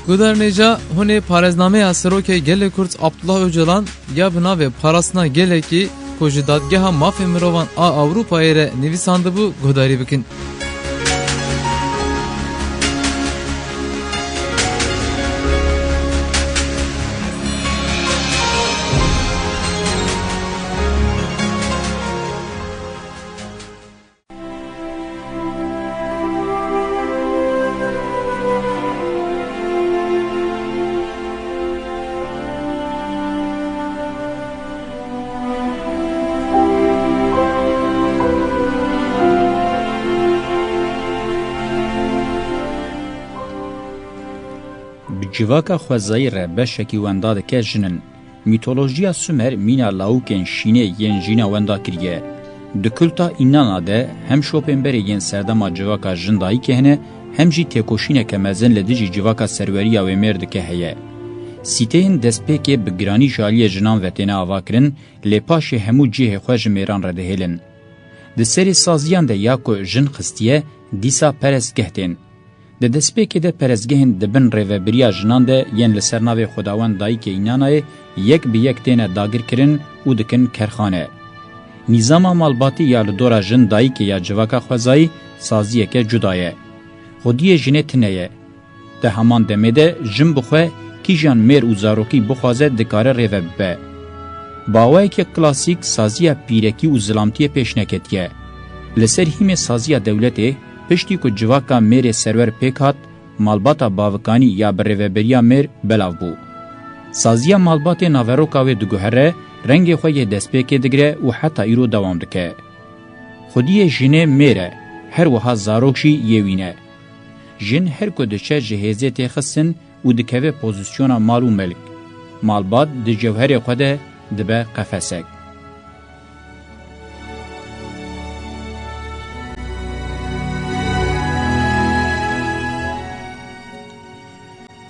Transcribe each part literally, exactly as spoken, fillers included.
Guhdarên hêja, hûn ê parêznameya Serokê Gelê Kurd Abdullah Ocalan ya bi navê Parastina Gelekî ku ji Dadgeha Mafê Mirovan a Ewropayê re nivîsandibû guhdarî bikin. Bi civaka xwezayî re beşekî wenda dike jin in. Mîtolojiya Sumer mîna lawikên şînê yên jîna wenda kiriye. Di kulta Înana de hem şopên berê yên serdema civaka jin dayikê hene, hem jî têkoşîneke mezin li dijî civaka serweriya wê mêr dike heye. Sîteyên destpêkê bi giranî ji aliyê jinan ve têne avakirin, lê paşê hemû cihê xwe ji mêran re dihêlin. Di serê saziyan de ya ku jin xistiye, dîsa perestgeh tên. Di destpêkê de perestgehên di bin rêvebiriya jinan de yên li ser navê Xwedawend Dayikê Înanayê yek bi yek têne dagirkirin û dikin kerxane. Nîzama malbatî ya li dora jin dayikê ya civaka xwezayî saziyeke cuda ye. Xwediyê jinê tune ye. Di heman demê de jin bi xwe kîjan mêr û zarokî bixwaze dikare rêve bibe. Bi awayekî klasîk saziya pîrekî û zilamtiyê pêş neketiye. Li ser hîmê saziya dewletê, piştî ku civaka mêrê serwer pêk hat, malbata bavikanî ya bi rêveberiya mêr belav bû. Saziya malbatê naveroka wê diguhere, rengê xwe yê destpêkê digire û heta îro dewam dike. Xwediyê jinê mêr e, her wiha zarok jî yê wî ne. Jin her ku diçe ji hêzê tê xistin û dikeve pozîsyona mal û milk. Malbat di cewherê xwe de dibe qefesek.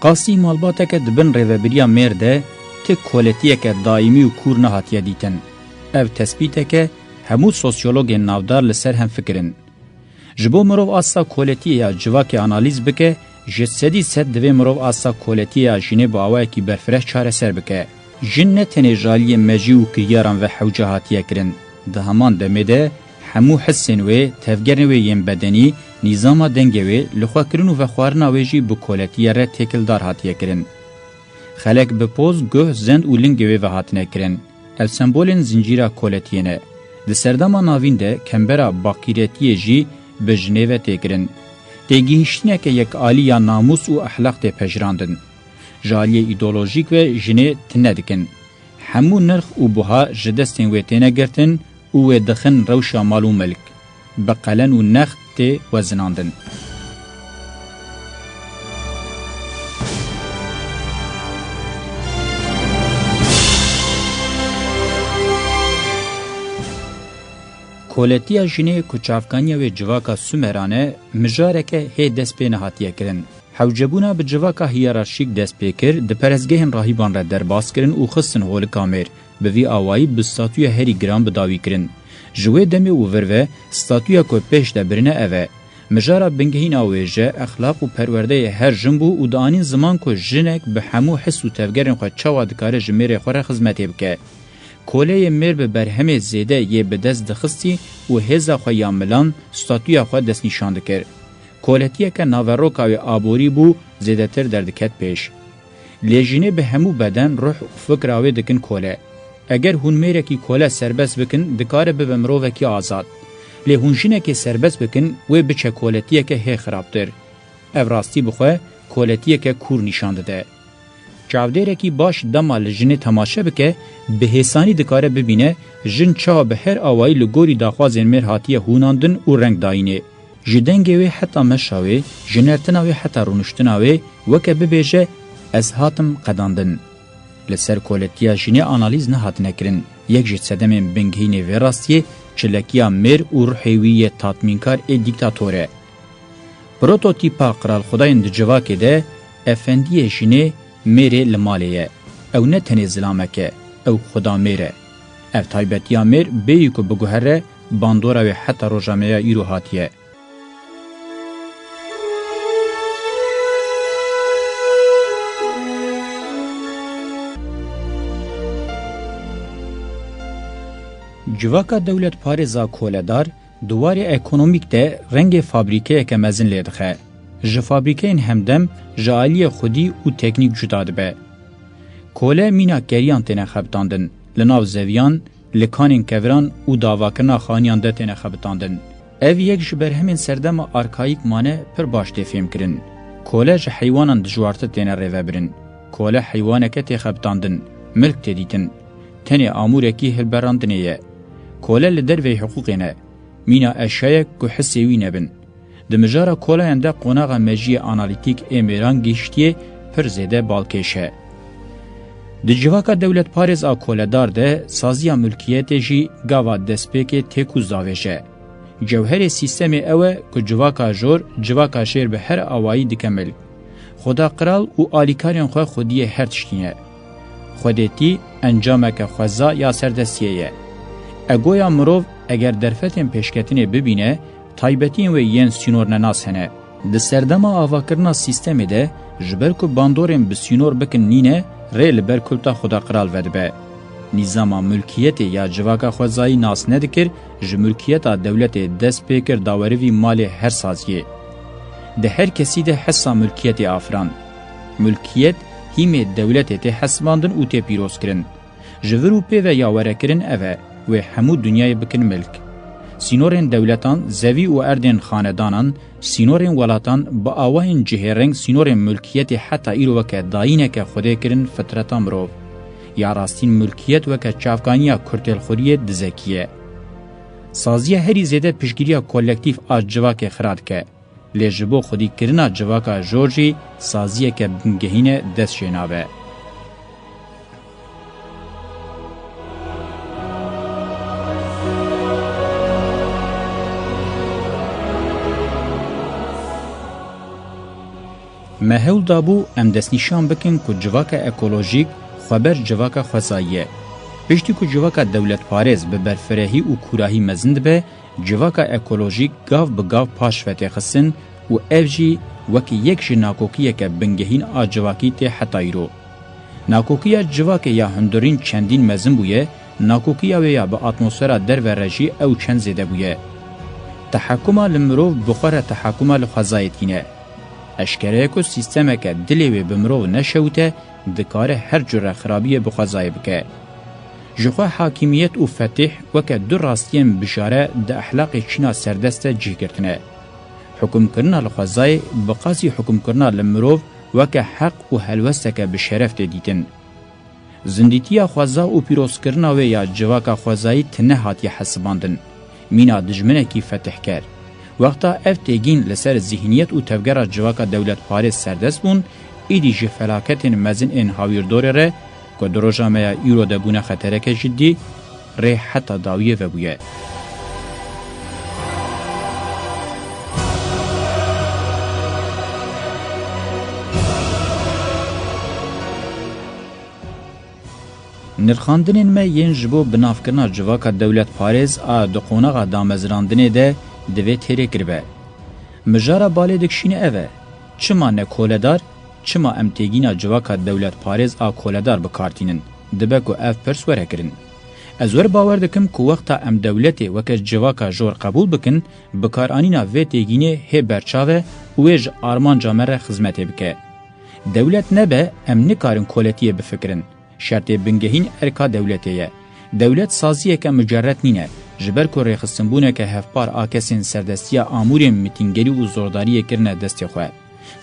Qasî malbateke di bin rêvebiriya mêr de ti koletiyeke daîmî û kûr nehatiye dîtin. Ev tespîteke hemû sosyologên navdar li ser hem fikirin. Ji bo mirov asta koletiyê ya civakê analîz bike, ji sedî sed divê mirov asta koletiyê ya jinê bi awayekî berfireh çareser bike. Jin ne tenê ji aliyê mejî û kiryaran ve hewce hatiye kirin. Di heman demê de hemû hisên wê, tevgerên wê yên bedenî, nîzama dengê wê, lixwekirin û vexwarina wê jî bi koletiye re têkildar hatiye kirin. Xelek bi poz, guh, zend û lingê wê ve hatine kirin. Ev sembolên zincîra koletiyê ne. Di serdema navîn de kembera baqîretiyê jî bi jinê ve tê kirin. Têgihiştineke yekalî ya namûs û exlaq tê pejirandin. Ji aliyê îdeolojîk ve jinê tune dikin. Hemû nirx û buha ji destên wê têne girtin û wê dixin rewşa mal û milk. Bi qelen û next tê wezinandin. Koletiya jinê ku çavkaniya wê civaka Sumeran e, mijareke hê dest pê nehatiye kirin. Hewcebûna bi civaka hiyerarşîk dest pê kir, di perestgehên rahîban re derbas kirin û xistin holika mêr, bi vî awayî bi statuya herî giran bi dawî kirin. Ji wê demê û vir ve statuya ku pêş de birine ev e. Mijara bingehîn a wêje, exlaq û perwerdeyê her jin bû û dianîn ziman ku jinek bi hemû his û tevgerên xwe çawa dikare ji mêrê xwe re xizmetê bike. Koleyê mêr bi berhemê zêde yê bi dest dixistî û hêza xwe ya milan, statuya xwe destnîşan dikir. Koletiyeke naveroka wê aborî bû, zêdetir derdiket pêş. Lê jinê bi hemû beden, ruh û fikra wê dikin kole. Eger hûn mêrekî kole serbest bikin, dikare bibe mirovekî azad. Lê hûn jinekê serbest bikin, wê biçe koletiyeke hê xirabtir. Ev rastî bi xwe koletiyeke kûr nîşan dide. Çavdêrekî baş dema li jinê temaşe bike, bi hêsanî dikare bibîne, jin çawa bi her awayî li gorî daxwazên mêr hatiye hûnandin û reng dayînê. Ji dengê wê heta meşa wê, ji nertina wê heta rûniştina wê, weke bibêje, ez hatim qedandin. Li ser koletiya jinê analîz nehatine kirin. Yek ji sedemên bingehînê vê rastiyê, çilekiya mêr û ruhê wî yê tatmînkar ê dîktator e. Prototîpa qiralxwedayên di civakê de, efendiyê jinê mêrê li malê ye. Ew ne tenê zilamek e, ew xweda mêr e. Ev taybetiya mêr bêyî ku biguhere, bandora wê heta roja me ya îro hatiye. Civaka dewletparêz a koledar di warê ekonomîk de rengê fabrîkeyeke mezin lê dixe. Ji fabrîkeyên hemdem ji aliyê xwedî û teknîk cuda dibe. Kole mîna keriyan têne xebitandin, li nav zeviyan, li kanên keviran û davakirina xaniyan de têne xebitandin. Ev yek ji berhemên serdema arkayîk mane pir baş tê fêmkirin. Kole ji heywanan dijwartir têne rêvebirin. Kole heywaneke tê xebitandin, milk tê dîtin. Tenê amûrekî hilberandinê ye. Kole li derveyî hiqûqê ne. Mîna eşya ye ku hisê wî nebin. Di mijara kolayan de qonaxa mejiyê analîtîk ê mêran gihiştiyê pir zêde balkêş e. Di civaka dewletparêz a koledar de saziya mulkiyetê jî gava destpêkê têk û zavêj e. Cewherê sîstemê ew e ku civaka jor, civaka jêr bi her awayî dike milk. Xweda qral û alîkarên xwe xwediyê her tiştî ne. Xwedêtî encameke xweza ya serdestiyê ye. Egoya mirov eger derfetên pêşketinê bibîne, taybetiyên wê yên sînornenas hene. Di serdema avakirina sîstemê de, ji ber ku bandorên bi sînor bikin nîne, rê li ber kulta Xweda qral vedibe. Nîzama mulkiyetê ya civaka xwezayî nas nedikir, ji mulkiyeta dewletê dest pê kir dawerivî malê her saziyê. Di her kesî de hesa mulkiyetê afiran. Mulkiyet hîmê dewletê tê hesibandin û tê pîrozkirin. Ji vir û pê ve ya werekirin ev e, wê hemû dinyayê bikin milk. Sînorên dewletan, zevî û erdên xanedanan, sînorên welatan bi awayên cihêreng sînorên mulkiyetê heta îro weke dayîneke xwedê kirin fitreta mirov. Ya rastîn mulkiyet weke çavkaniya kurtêlxuriyê dizekî ye. Saziya herî zêde piştgiriya kolektîf a civakê xira dike. Lê ji bo xwedîkirina civaka jor jî saziyeke bingehîn e dest jê nabe. Me hewl dabû em destnîşan bikin ku civaka ekolojîk xweber civaka xwezayî ye. Piştî ku civaka dewletparêz bi berfirehî û kûrahî mezin dibe, civaka ekolojîk gav bi gav paş ve tê xistin û ev jî wekî yek ji nakokiyeke bingehîn a civakî tê heta îro. Nakokiya civakê ya hundirîn çendîn mezin bûye, nakokiya wê ya bi atmosfera derve re jî ew çend zêde bûye. Tehekuma li mirov bi xwe re tehekuma li xwezayê tîne. Eşkere ye ku sîstemeke dilê wê bi mirov neşewite, dikare her cure xirabiyê bi xwezayê bike. Ji xwe hakimiyet û fetih weke du rastiyên bijare di ehlaqê çîna serdest de cih girtine. Hukumkirina li xwezayê bi qasî hukumkirina li mirov weke heq û helwesteke bi şeref tê dîtin. Zindîtiya xweza û pîrozkirina wê ya civaka xwezayî tine hatiye hesibandin. Mîna dijminekî fetihker. Wexta ev têgîn li ser zîhniyet û tevgera civaka dewletparêz serdest bûn, îdî ji felaketên mezin ên hawîrdorê re ku di roja me ya îro de bûne xetereke cidî, rê heta dawiyê vebûye. Nirxandinên me yên ji bo binavkirina civaka dewletparêz a di qonaxa damezrandinê de divê têrê kiribe. Mijara balê dikişîne ev e, çima ne koledar, çima em têgîna civaka dewletparêz a koledar bi kar tînin? Dibe ku ev pirs were kirin. Ez wer bawer dikim ku wexta em dewletê weke civaka jor qebûl bikin, bikaranîna vê têgînê hê berçav e û wê ji armanca me re xizmetê bike. Dewlet nebe, em nikarin koletiyê bifikirin. Şertê bingehîn erka dewletê ye. Dewlet saziyeke mucerret nîne, ji ber ku rêxistinbûneke hevpar a kesên serdestiya amûrên mitîngerî û zordariyê kirine destê xwe.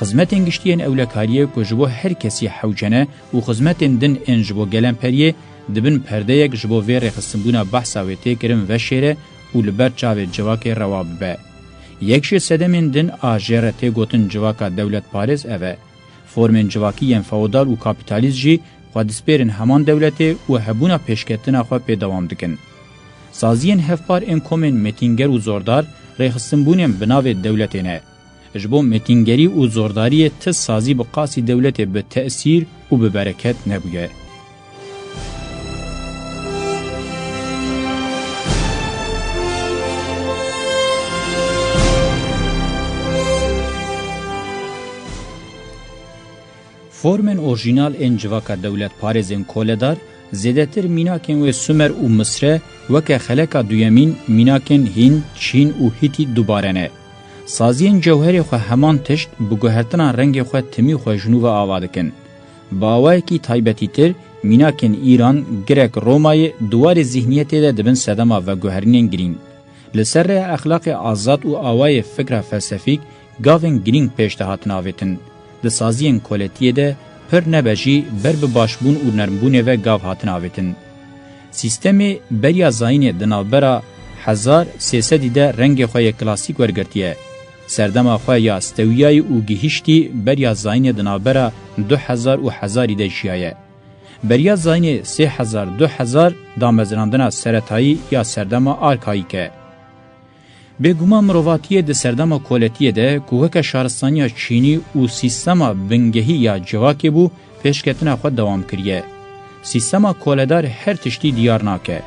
Xizmetên giştî yên ewlekariyê ku ji bo her kesî hewce ne û xizmetên din ên ji bo gelemperiyê di bin perdeyek ji bo vê rêxistinbûna behsa wê tê kirin veşêre û li ber çavê civakê rewa bibe. Yek ji sedemên din a jê re tê gotin civaka dewletparêz ev e. Formên civakî yên feodal û kapîtalîst jî xwe dispêrin heman dewletê û hebûna pêşketina xwe pê dewam dikin. Saziyên hevpar ên komên mêtînger û zordar rêxistinbûnên bi navê dewletê ne. Ji bo mêtîngerî û zordariyê ti sazî bi qasî dewletê bi tesîr û bi bereket nebûye. Formên orjînal ên civaka dewletparêzên koledar Zêdetir mînakên wê Sumer û Misre weke xeleka duyemîn mînakên Hîn, Çîn û Hîtî dubare ne. Saziyên cewherê xwe heman tişt bi guhertina rengê xwe timî xwe ji nû ve ava dikin. Bi awayekî taybetîtir, mînakên Îran, Grek, Romayê di warê zîhniyetê de dibin sedema veguherînên girîng. Li ser rêya exlaqê azad û awayê fikra felsefîk gavên girîng pêş de hatin avêtin. Di saziyên koletiyê de pir nebe jî ber bi başbûn û nermbûnê ve gav hatin avêtin. Sîstemê beriya zayînê di navbera hezar sê sedî de rengê xwe yê klasîk wergirtiye. Serdema xwe ya stewiyayî û gihiştî beriya zayînê di navbera du hezar û hezarî de jiyaye. Beriya zayînê sê hezar du hezar damezrandina seretayî ya serdema arkayîk e. Bêguman mirovatiyê di serdema koletiyê de ku weke şaristaniya çînî û sîstema bingehî ya civakê bû, pêşketina xwe dewam kiriye. Sîstema koledar her tiştî diyar nake.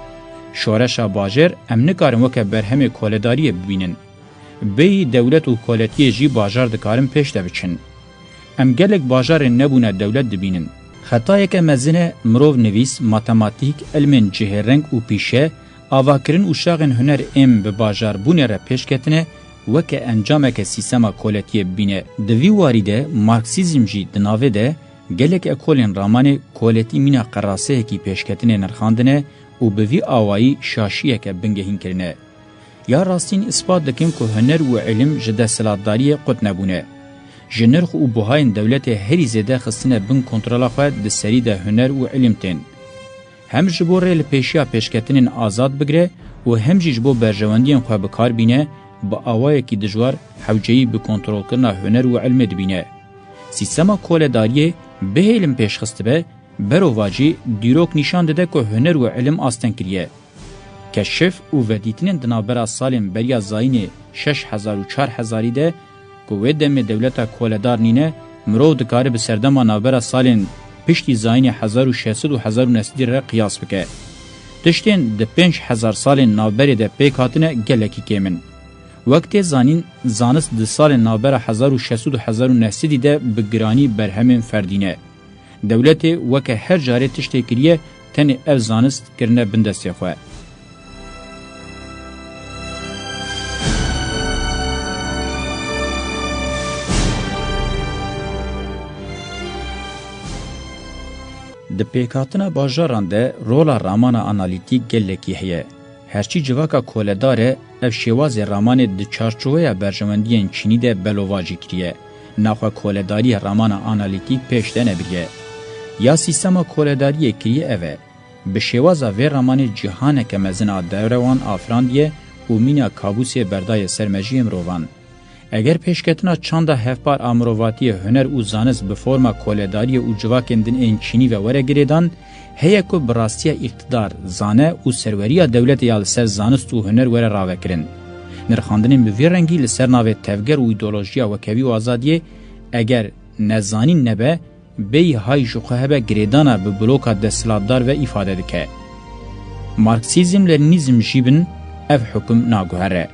Şoreşa bajêr em nikarin weke berhemê koledariyê bibînin. Bêyî dewlet û koletiyê jî bajar dikarin pêş de biçin. Em gelek bajarên nebûne dewlet dibînin. Xetayeke mezin e mirov nivîs, matematîk, ilmên cihêreng û pîşe, avakirin û şaxên huner ên bi bajarbûnê re pêş ketine, weke encameke sîstema koletiyê bibîne. Di vî warî de Marksîzm jî di navê de gelek ekolên ramanê koletî mîna qeraseyekî pêşketinê nirxandine û bi vî awayî şaşiyeke bingehîn kirine. Ya rastîn îspat dikin ku huner û ilim ji desthilatdariyê qut nebûne. Ji nirx û buhayên dewletê herî zêde xistine bin kontrola xwe di serî de huner û ilim tên. Hem ji bo rê li pêşiya pêşketinên azad bigire û hem jî ji bo berjewendiyên xwe bi kar bîne, bi awayekî dijwar hewceyî bi kontrolkirina huner û ilmê dibîne. Sîstema koledariyê bihêlin pêşxistibe, berovajî dîrok nîşan dide ku huner û ilim asteng kiriye. Keşif û vedîtinên di navbera salên beriya zayînê şeş hezar û çar hezarî de ku wê demê dewleta koledar nîne, mirov dikare bi serdema navbera salên piştî zayînê hezar û şeş sed û hezar û neh sedî re qiyas bike. Tiştên di pênc hezar salên navberê de pêk hatine gelekî kêm in. Wek tê zanîn, zanist di salên navbera hezar û şeş sed û hezar û neh sedî de bi giranî berhemên ferdî ne. Dewletê weke her carê tiştê kiriye, tenê ev zanist kirine bin destê xwe. Di pêkhatina bajaran de rola ramana analîtîk gelekî heye. Herçî civaka koledar e, ev şêwazê ramanê di çarçoveya berjewendiyên çînî de belovajî kiriye. Naxwe koledariyê ramana analîtîk pêş de nebiriye. Ya sîstema koledariyê kiriye ev e. Bi şêwaza vê ramanê cîhaneke mezin a derewan afirandiye û mîna kabûsê berdaye ser mejiyê mirovan. Eger pêşketina çanda hevpar a mirovatiyê, huner û zanist bi forma koledariyê û civakên din ên çînî ve were girêdan, heye ku bi rastiya îqtidar, zane û serweriya dewletê ya li ser zanist û huner were ravekirin. Nirxandinên bi vî rengî li ser navê tevger û îdeolojiya wekhevî û azadiyê, eger ne zanîn nebe, bêyî hay ji xwe hebe girêdana bi bloka desthilatdar ve îfade dike. Marksîzm-Lenînîzm jî bin ev hukum naguhere.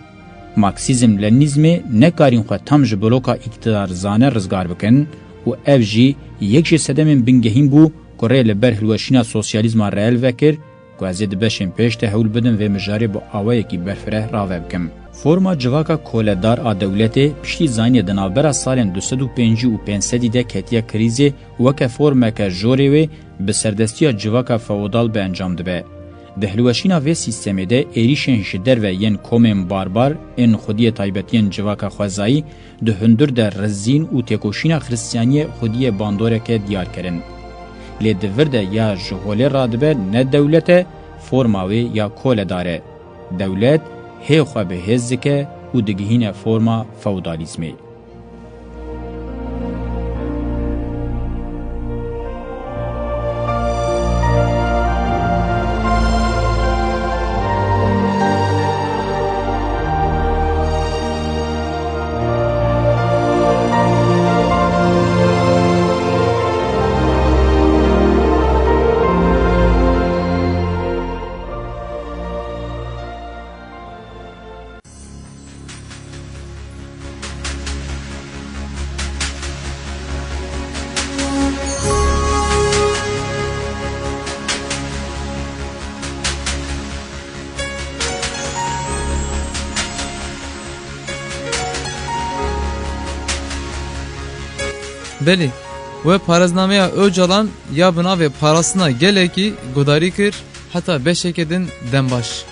Marksîzm-Lenînîzmê nekarîn xwe tam ji bloka îktidar zane rizgar bikin û ev jî yek ji sedemên bingehîn bû ku rê li ber hilweşîna sosyalîzma reel vekir, ku ez ê di beşên pêş de hewl bidim vê mijarê bi awayekî berfireh rave bikim. Forma civaka koledar a dewletê piştî zayînê di navbera salên du sed û pêncî û pênc sedî de ketiye krîzê, weke formeke jorê wê bi serdestiya civaka feodal bi encam dibe. Di hilweşîna vê sîstemê de êrîşên ji derve yên komên barbar ên xwediyê taybetiyên civaka xwezayî di hundir de rizîn û têkoşîna Xristiyaniyê xwediyê bandoreke diyar kirin. Lê di vir de ya ji holê radibe ne dewlet e, forma wê ya koledar e. Dewlet hê xwe bi hêz dike û digihîne forma feodalîzmê. Belê, we parêznameya Ocalan ya bi navê Parastina Gelekî gudarî kir, heta beşeke din dem baş.